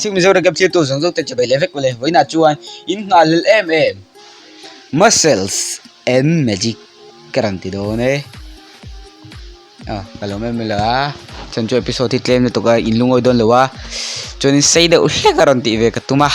Chhing Mizo recap thiltu zawng zawng te chibai leh vek mawle vawiinah chuan in nghah hlel em em muscles and magic ka rawn ti dawn e ah ka lo mem lo a chuan chu episode hi tlem lutuk a in lungawi dawn lo a chuanin sei deuh hlek a rawn tih ve ka tum a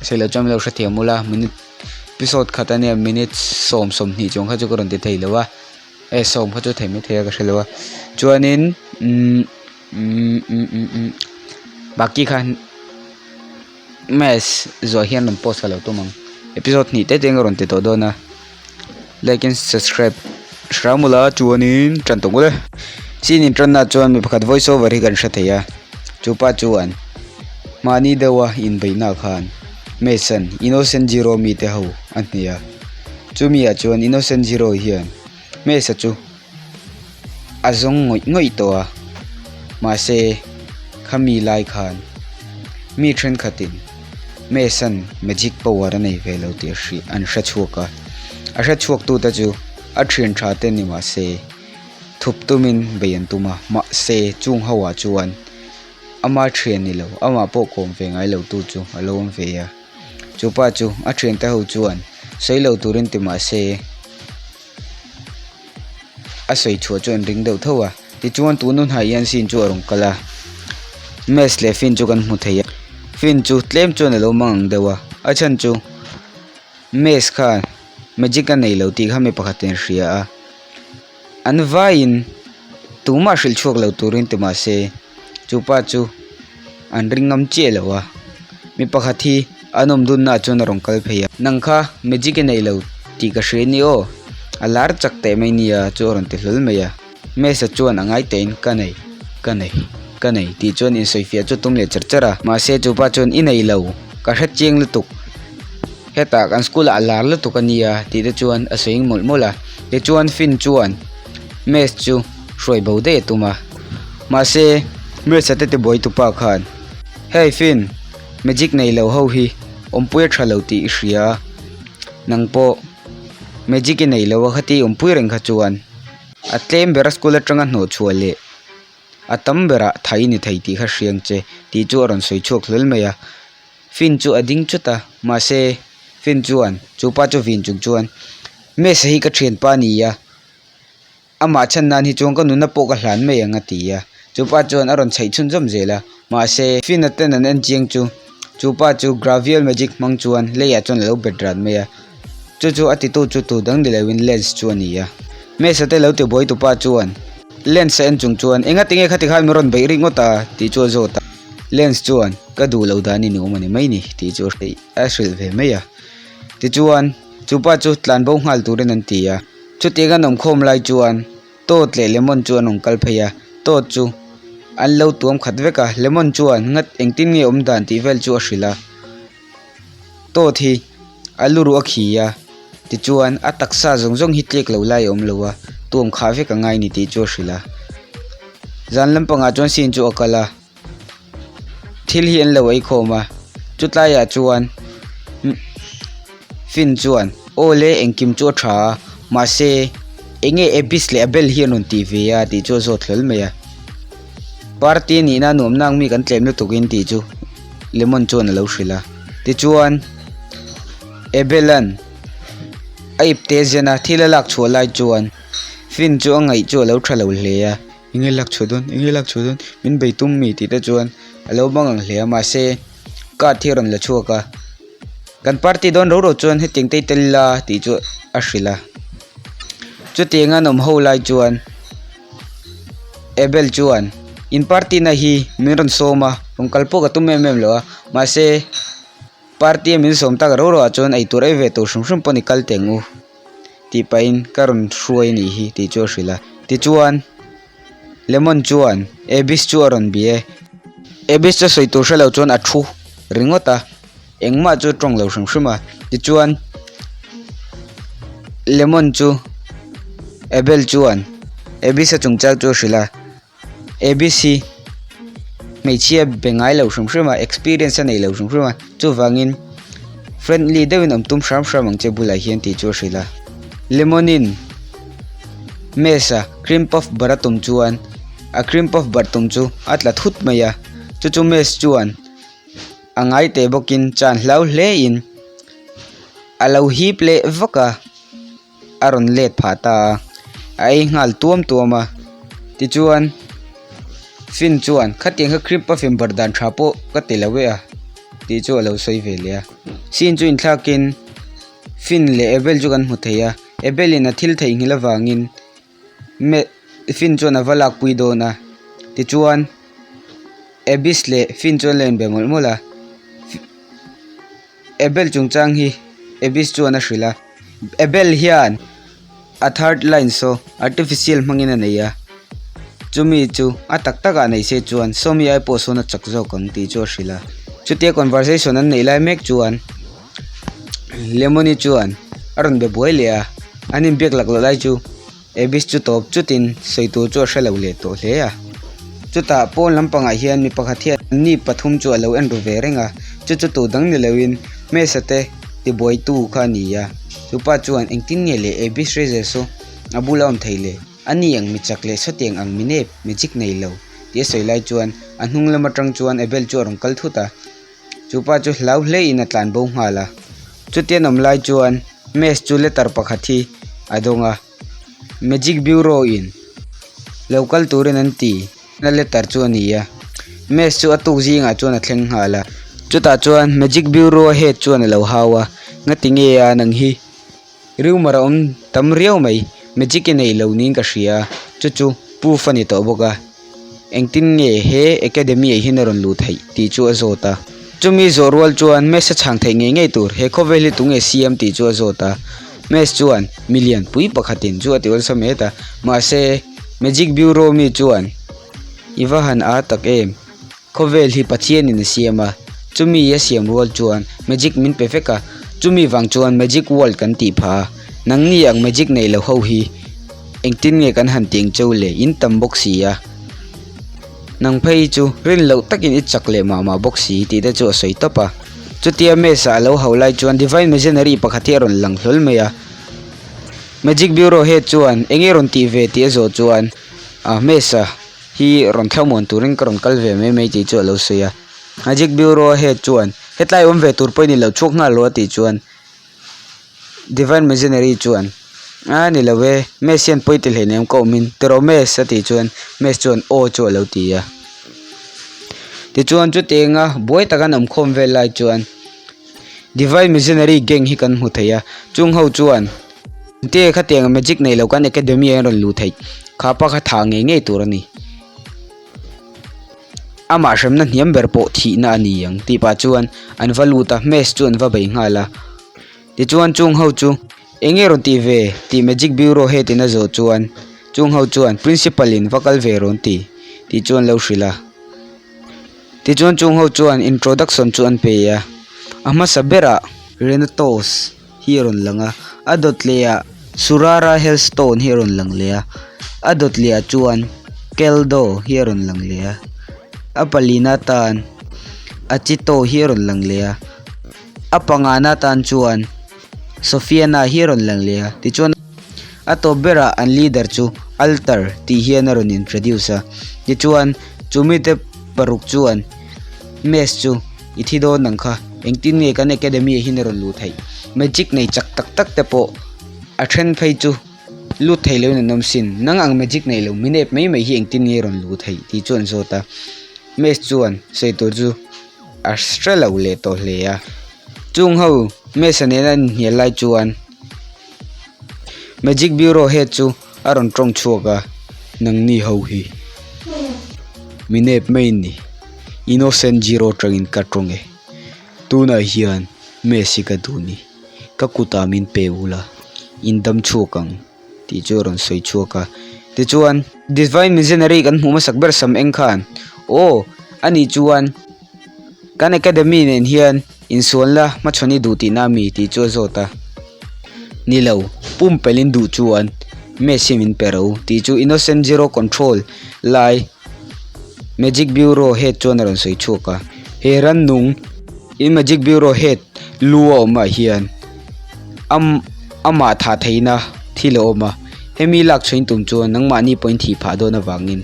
sei loh chuan min lo hrethiam ula minute episode khat ania minute sawm sawmhnih chuang kha chu ka rawn ti thei lo a. E sawm kha chu thei mai thei a ka hre lo a chuanin umm umm umm umm umm baki khan maths zawh hian rawn post ka lo tum ang episode hnih te te in ka rawn ti tawh dawn a like and subscribe hram ula chuanin tan tawh ngawt e scene in tanna chuan mi pakhat voice over hi kan hre thei a chupa chuan mahni deuha inbeihna khan maths an innocent zero mite ho a hne a. Chumi ah chuan Innocent Zero hian Mesa chu a zawng ngawih ngawih tawh a, mahse khami lai khan mi thenkhatin Mesa'n magic power a nei ve lo tih an hre chhuak a, a hre chhuak tute chu a thian tha te ni mahse thup tumin bei an tum a, mahse chung ho ah chuan ama thian ni lo amah pawh kawm ve ngai lo tu chu a lo awm ve a. Chu pa chu a thiante ho chuan sawi lo turin ti mah se a sawi chhuah chu an ring deuh tho a tichuan tun hun ah hian scene chu a rawn kal a maze leh fin chu kan hmu thei a fin chu tlem chuan a lo mang ang deuh a a chhan chu maze khan magic a nei lo tih kha mi pakhat in a hria a an vaiin tumah hrilh chhuak lo turin ti mah se chu pa chu an ring ngam chiah lo a mi pakhat hi an awm dunna ah chuan a rawn kal phei a nang kha magic i nei lo tih ka hria ni aw a lar chak teh mai nia chu a rawn ti hlawl mai a mesa chuan a ngai teh in ka nei ka nei ka nei tih chuan insawifiah chu a tum leh char char a mahse chu pa chuan i nei lo ka hre chiang lutuk. Hetah kan school ah a lar lutuk a nia tih te chuan a sawi mawlh mawlh a tichuan fin chuan maths chu hruai bo daih a tum a mahse maths a te tibuai tupa khan hei fin magic nei lo ho hi awmpui a tha lo tih i hria a nang pawh magic i nei lo a khati awmpui reng kha chuan a tlem ber a school atanga hnawh chhuah leh a tam berah thai ni thei tih kha hria ang che tih chu a rawn sawi chhuak hlawl mai a. Finn chu a ding chut a, mahse Finn chuan chu pa chu vin chung chuan Mesa hi ka thianpa a ni a, amah chhan nan hi chuan ka nuna pawh ka hlan mai ang a ti a, chu pa chuan a rawn chhaih chhunzawm zel a, mahse Finn a ten an en chiang chu chu pa chu Gravial Magic hmang chuan leiah chuan a lo bet ran mai a, chu chu a titu chu tu dang ni loin Lance chu a ni a. Mesa te lo ti buai tu pa chuan Lance a en chung chuan Enga tinge khati khan min rawn beih rik ngawt a? tih chu a zawt a, Lance chuan Ka duh lo dan i ni awm a ni mai ni tih chu a hrilh ve mai a. Tichuan chu pa chu tlan bo nghal turin an ti a. Chutiang an awm khawm lai chuan Toad leh Lemon chu an rawn kal phei a, Toad chu an lo tuam khat vek a, Lemon chuan ngat engtin nge awm dan tih vel chu a hrilh a. Toad hi a lu ruh a khi a, tichuan a taksa zawng zawng hi tlek lo lai a awm lo a, tuam khah vek a ngai ni tih chu a hrilh a. Zan lampangah chuan scene chu a kal a. Thil hi an lo ei khawm a chutlaiah chuan fin chuan aw le engkim chu a tha a mahse eng nge Abyss leh Abel hi an rawn tih ve a tih chu a zawt hlawl mai a party a nihna nuam nang mi kan tlem lutuk in tih chu Lemon chuan a lo hrilh a tichuan Abel an a ipte zen a thil a lak chhuah lai chuan fin chu a ngaih chu a lo tha lo hle a. Enge lak chhuah dawn enge lak chhuah dawn min bei tum mi tih te chuan a lo bang ang hle a mahse card hi a rawn la chhuak a kan party dawn ro ro chuan hetiang te hi tel ila tih chu a hrilh a chutiang an awm ho lai chuan Abel chuan in party na hi min rawn sawm a rawn kal pawh ka tum em em lo a mahse party a min sawm tak ro ro ah chuan eitur ei ve tur hrim hrim pawh ni kal teh ang u. Tih pahin ka rawn hruai a nih hi tih chu a hrilh a. Tichuan, Lemon chuan Abyss chu a rawn bia e. Abyss chu sawi tur hre lo chuan a thu ringawt a, engmah chu a tawng lo hrim hrim a. Tichuan, Lemon chu Abel chuan Abyss a chungchang chu a hrilh a. Abyss hi hmeichhia be ngai lo hrim hrim a, experience a nei lo hrim hrim a, chuvangin friendly deuhin awm tum hram hram ang che bulah hian tih chu a hrilh a. Lemon-in Mesa cream puff bar a tum chuan a cream puff bar tum chu a tla thut mai a. Chu chu Mace chuan a ngai teh bawkin chan hlau hle in a lo hip leh vak a, a rawn let phah ta a, a ei nghal tuam tuam a. Tichuan Finn chuan khatiang kha cream puff in barh dan tha pawh ka ti lo e a tih chu a lo sawi ve leh a. Scene chu inthlakin Finn leh Abel chu kan hmu thei a, Abel in a thil theihnghilh avangin Me Finn chuan a va lakpui dawn a, tichuan Abyss leh Finn chuan an la inbe mawlh mawlh a. Abel chungchang hi Abyss chuan a hrilh a, Abel hian a third line saw artificial hmangin a nei a, chumi chu a tak takah nei se chuan sawmi ai pawh sawn a chak zawk ang tih chu a hrilh a. Chutia conversation an neih lai mek chuan Lemony chuan a rawn be buai leh a, an inbiak lak loh lai chu Abyss chu tawp chutin sawi tur chu a hre lo leh tawh hle a. Chutah pawn lampangah hian mi pakhat hian ni pathum chu a lo en ru ve reng a, chu chu tu dang ni loin hmeichhe te tibuaitu kha a ni a. Chu pa chuan engtin nge le Abyss Razor chu a bula awm thei le? A ni ang mi chak leh sawtiang ang mi nep, magic nei lo tih a sawi lai chuan a hnung lam atang chuan Abel chu a rawn kal thut a. Chu pa chu hlau hlein a tlan bo nghal a. Chutian awm lai chuan Mace chu letter pakhat hi a dawng a. Magic Bureau in lo kal turin an ti na letter chu a ni a. Mace chu a tuk zingah chuan a thleng nghal a. Chutah chuan Magic Bureau a head chuan a lo hau a, Ngati nge a nang hi? Rumour a awm tam riau mai, magic i nei lo niin ka hria a, chu chu proof a ni tawh bawk a, engtin nge he academy ah hian a rawn luh theih tih chu a zawt a. Chumi zawh rual chuan Mace a chhang theih ngei ngei tur he khawvel hi tunge siam tih chu a zawt a, Mace chuan milian pui pakhatin chu a ti awlsam et a, mahse magic bureau mi chuan i va han a tak em? Khawvel hi Pathianin a siam a, chumi a siam rual chuan magic min pe vek a, chumi vang chuan magic world kan tih phah a, nangni ang magic nei lo ho hi engtin nge kan han tiang cheu le, in tam bawk si a, nang phei chu rin loh takin i chak leh mah mah bawk si tih te chu a sawi tawp a. Chutia Mesa a lo hauh lai chuan Divine Missionary pakhat hi a rawn lang hlawl mai a, Magic Bureau head chuan enge rawn tih ve tih a zawh chuan ah Mesa, hi rawn thlamuan turin ka rawn kal ve mai mai tih chu a lo sawi a magic bureau a head chuan hetlai awm ve tur pawh i ni lo chhuak nghal lo a tih chuan divine missionary chuan a ni lo e mess hian pawi ti hleinem ka awm in tiraw mess a tih chuan mess chuan aw chu a lo ti a tichuan chutianga buai taka an awm khawm vel lai chuan divine missionary gang hi kan hmu thei a chung ho chuan. Te khatiang magic nei lo kan academy ah hian rawn luh theih kha pa kha thah ngei ngei tur a ni. Amah hremna hniam ber pawh thihna a ni ang tih pah chuan an va lut a maze chu an va bei nghal a. Tichuan chung ho chu eng nge rawn tih ve tih magic bureau head in a zawh chuan chung ho chuan principal in va kal ve rawn ti tih chu an lo hrilh a. Tichuan chung ho chuan introduction chu an pe a a hmasa berah Renatos. hi a rawn lang a a dawt leh ah Surara hailstone hi a rawn lang leh a a dawt leh ah chuan Keldo hi a rawn lang leh a a palina tan Achito hi a rawn lang leh a a pangana tan chuan Sophiana hi a rawn lang leh a tichuan a tawp berah an leader chu Alter tih hian a rawn introduce a tichuan chu mite paruk chuan maze chu. I thi dawn ang kha, engtin nge kan academy ah hian a rawn luh theih? Magic nei chak tak tak te pawh a then phei chu lut thei loin an awm sin. Nang ang magic nei lo mi nep mai mai hi engtin nge rawn luh theih tih chu an zawt a. Maze chuan sawi tur chu a hre lo leh tawh hle a. Chung ho Maze-a nena an inhnial lai chuan Magic Bureau head chu a rawn tawng chhuak a, Nangni ho hi mi nep mai in ni, Innocent Zero atangin ka tawng e, tunah hian Messi ka duh ni, ka kutah min pe ula, in dam chhuak ang tih chu a rawn sawi chhuak a, tichuan Divine Missionary kan hmuh hmasak ber sam eng khan aw ani chuan kan academy nen hian insualna hmachhawn i duh tihna ami tih chu a zawt a. Ni lo, pumpelh in duh chuan Messi min pe ro tih chu Innocent Zero Control lai Magic Bureau head chuan a rawn sawi chhuak a. He rannung in Magic Bureau head lu a awm ah hian am amah thah theihna thil a awm a, hemi lak chhuain tum chuan nangmahni pawhin thih phah dawn avangin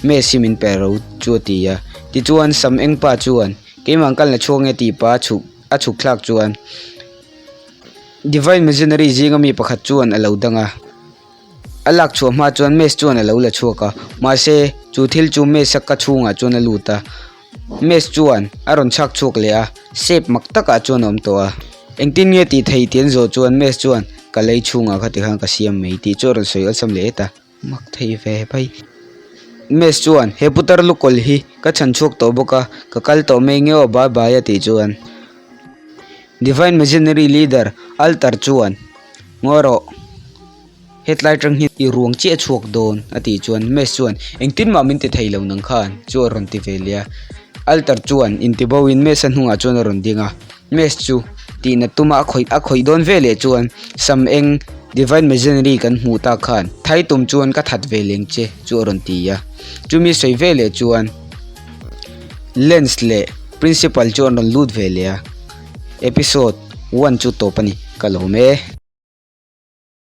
Messi min pe ro chu a ti a. Tichuan sam eng pa chuan keimah kal la chhuak nge tih pa chhuk a chhuk thlak chuan Divine Missionary zinga mi pakhat chuan a lo dang a. A lak chhuah hma chuan Mace chuan a lo la chhuak a, mahse chu thil chu Mace a ka chhungah chuan a lut a. Mace chuan a rawn chhak chhuak leh a, shape mak takah chuan a awm tawh a. Engtin nge tih thei tih an zawh chuan Mace chuan ka lei chhungah kha tikhan ka siam mai tih chu a rawn sawi awlsam leh et a. Mak thei ve phei. Mace chuan he putar lukawl hi ka chhan chhuak tawh bawk a, ka kal tawh mai nge aw bye bye a tih chuan Divine Missionary Leader Altar chuan Ngaw rawh. Hetlai tang hi i ruang chiah chhuak dawn a tih chuan Mace chuan engtin mah min ti thei lo nang khan chu a rawn ti ve leh a. Altar chuan inti bo in Mace a hnungah chuan a rawn ding a. Mace chu tihna tuma a khawih a khawih dawn ve leh chuan sam eng Divine Missionary kan hmuh tak khan thai tum chuan ka that ve leng che chu a rawn ti a. Chumi sawi ve leh chuan Lance leh Principal chu an rawn lut ve leh a. Episode one chu tawp a ni ka lawm e.